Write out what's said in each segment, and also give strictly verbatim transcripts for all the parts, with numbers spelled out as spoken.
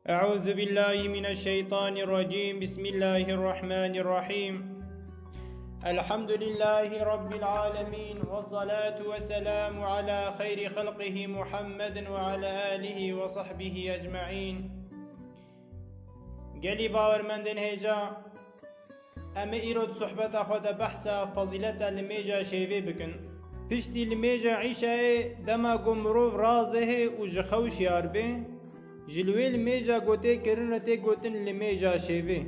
أعوذ بالله من الشيطان الرجيم. بسم الله الرحمن الرحيم. الحمد لله رب العالمين، والصلاة والسلام على خير خلقه محمد وعلى آله وصحبه أجمعين. Gelî bawermendên hêja, em ê îro di sohbeta xwe de behsa fezîleta limêja şêvê bikin. Piştî limêja îşayê, dema ku mirov razihê û ji xew şiyar bê, ji li wê limêja ku tê kirin re tê gotin limêja şêvê.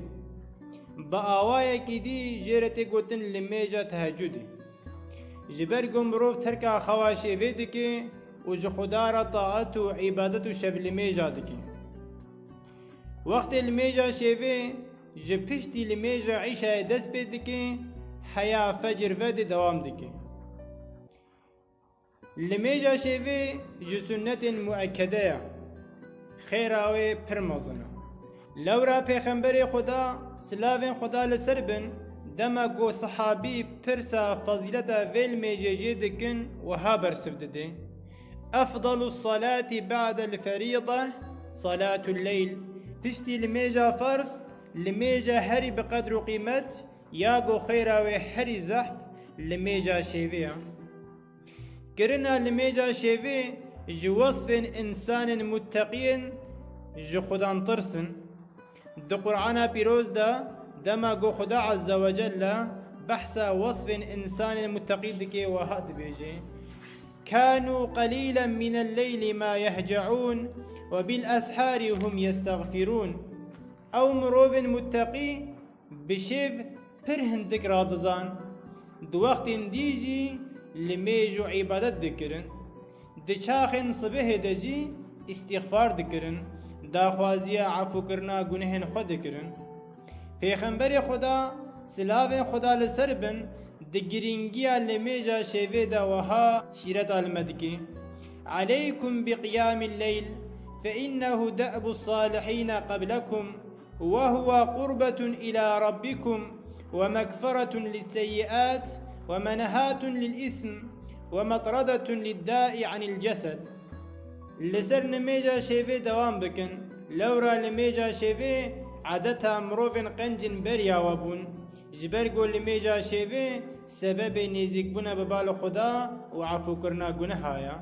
Bi awayekî dî jê re tê gotin limêja tehecudê. Ji ber ku mirov terka xewa şêvê dike û ji Xuda re taet û îbadet û şevlimêja dike. Wextê limêja şêvê ji piştî limêja îşayê dest pê dike, heya fecir vedê dewam dike. Limêja şêvê ji sunnetên muekkede ye. Xêra wê pir mezin e. Lewra Pêxemberê Xuda, silavên Xuda li ser bin, dema ku sihabî pirsa fezîleta vê limêjê jê dikin, wiha bersiv dide: "Efdalu salati ba'del ferîde salatul leyl." Piştî limêja ferz, limêja herî bi qedr û qîmet, ya ku xêra wê herî zehf, limêja şêvê ye. Kirina limêja şêvê ji wesfên însanên mutteqiyên ji Xudan tirs in. Di Qur'ana Pîroz de, dema ku Xuda Azze ve Celle behsa wesfên însanên mutteqî dike, wiha dibêje: "Kanu qalilan minel leyli ma yehce'un ve bil eshari hum yestagfirun." Ew mirovên mutteqî bi şêv pir hindik radizan, di wextên dî jî limêj û îbadet dikirin. Di çaxên sibihê de jî îstîxfar dikirin, daxwaziya efûkirina gunehên xwe dikirin. Pêxemberê Xuda, silavên Xuda li ser bin, di girîngiya limêja şêvê de wiha şîreta li me dike: "Aleykum bi qiyamil leyl, fe innehu de'bu salihîne qeblekum, ve huve qurbatun ila rabbikum, ve mekferatun lisseyyiat, ve menhatun lil ism, ve metradetun liddai anil cesed." Li ser nimêja şêvê dewam bikin. Lewra limêja şêvê edeta mirovên qencên beriya we bûn. Ji ber ku limêja şêvê sebebê nêzîkbûna bi bal Xuda û efûkirina guneha ye.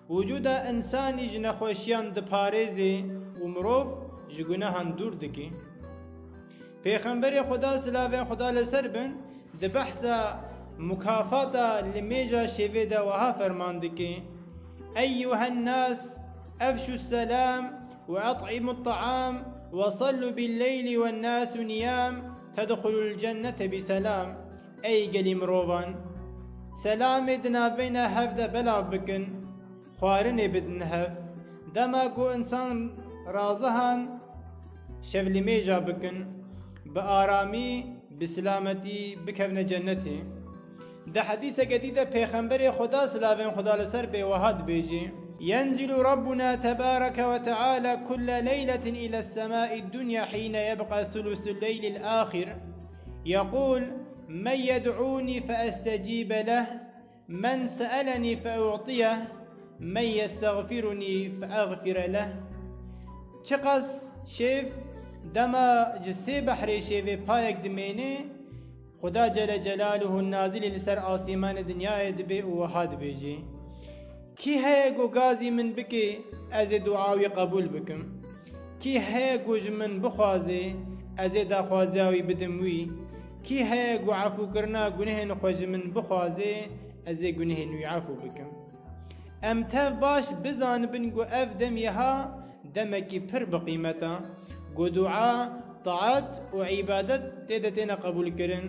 Wicûda însanî ji nexweşiyan diparêzê û mirov ji gunehan dûr dike. Pêxemberê Xuda, silavên Xuda li ser bin, di behsa mukafata limêja şêvê de wiha ferman dike: "Eyyuhen nas, efşu selam ve et'imu ta'am ve sallu bil leyli ve nasu niyam, tedxulul cennete bi selam." Ey gelî mirovan, selamê di navbeyna hev de belav bikin, xwarinê bidin hev. Dema ku însan razihan, şevlimêja bikin, bi aramî, bi silametî bikevne cennetê. Di hedîseke dî de Pêxemberê Xuda, silavên Xuda li ser bê, wiha dibêjî: "Yenzilu Rabbuna tebareke ve teala kulle leyletin ile semai dunya hine yebqa sulusul leylil ahir. Yequl: Men yed'uni fe estecibe leh, men se'eleni fe u'tiyeh, men yestexfiruni fe exfire leh." Çiqas şêv, dema ji sê behrê şêvê payek dimêne, Xuda Celle Celaluhu nazîlî li ser asîmanê dinyayê dibe û wiha dibêje: "Kî heye ku gazî min bike, ez ê dua wî qebûl bikim? Kî heye ku ji min bixwaze, ez ê daxwaziya wî bidim wî? Kî heye ku efûkirina gunehên xwe ji min bixwaze, ez ê gunehên wî efû bikim?" Em tev baş bizanibin ku ev demê ha demekî pir bi qîmet e, ku dua, taat û îbadet tê de têne qebûlkirin.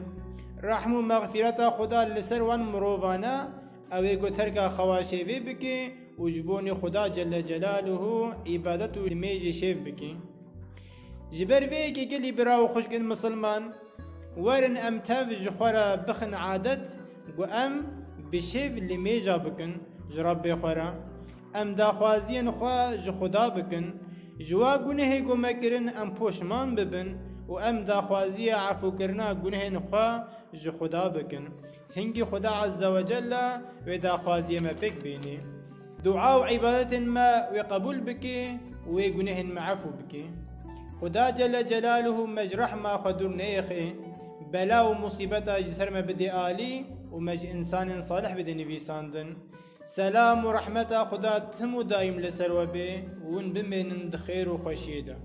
Rehm û mexfîreta Xuda li ser wan mirovan e, ew ê ku terka xewa şêvê bike û ji bonê Xuda Celle Celaluhu îbadet û limêjê şêv bike. Ji ber vê yekê gelî bira û xwişkên misilman, werin em tev ji xwe re bixin adet, ku em bi şêv limêja bikin ji Rebbê xwe re. Em daxwaziyên xwe ji Xuda bikin. Ji wa gunehê ku me kirin em poşman bibin û em daxwaziya efûkirina gunehên xwe ji Xuda bikin. Hingî Xuda Azze ve Celle wê daxwaziyê me pêk bînî. Dua û îbadetên me wê qebûl bike û wê gunehên me efû bike. Xuda Celle Celaluhu me ji rehma xwe dûr neyêxe, bela û musîbeta ji ser me bide alî û me ji însanên salih bide nivîsandin. Selam û rehmeta Xuda tim û daîm li ser we be û hûn bimênin di xêr û xweşiyê de.